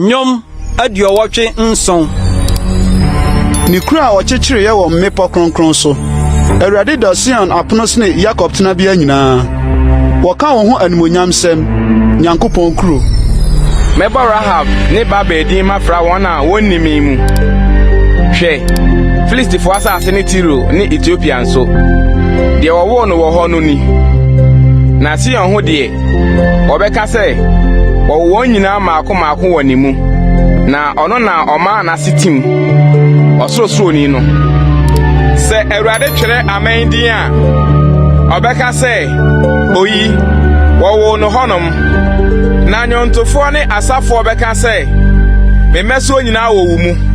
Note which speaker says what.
Speaker 1: Nnwom 87.
Speaker 2: Ne kuro a ɔkyekyereeɛ wɔ mmepɔ kronkron so. Awurade dɔ Sion apono sene Yakob tenabea nyinaa. Wɔka wo ho animuonyamsɛm, Nyankopɔn kuro.
Speaker 3: Mɛbɔ Rahab ne Babel din mafra wɔn a wonni me mu. Hwɛ, Filistifo asase ne Tiro ne Etiopia nso, deɛ wɔwoo no wɔ hɔ no ni. Na Sion ho deɛ, wɔbɛka sɛ, Wɔwo wɔn nyinaa mmaako mmaako wɔ ne mu, na ɔno na ɔma n'ase tim, Ɔsorosoroni no. Sɛ Awurade twerɛ aman din a, ɔbɛka sɛ, Oyi, wɔwoo no hɔnom. Na nnwontofoɔ ne asafoɔ bɛka sɛ, Me mmɛsoɔ nyinaa wɔ wo mu.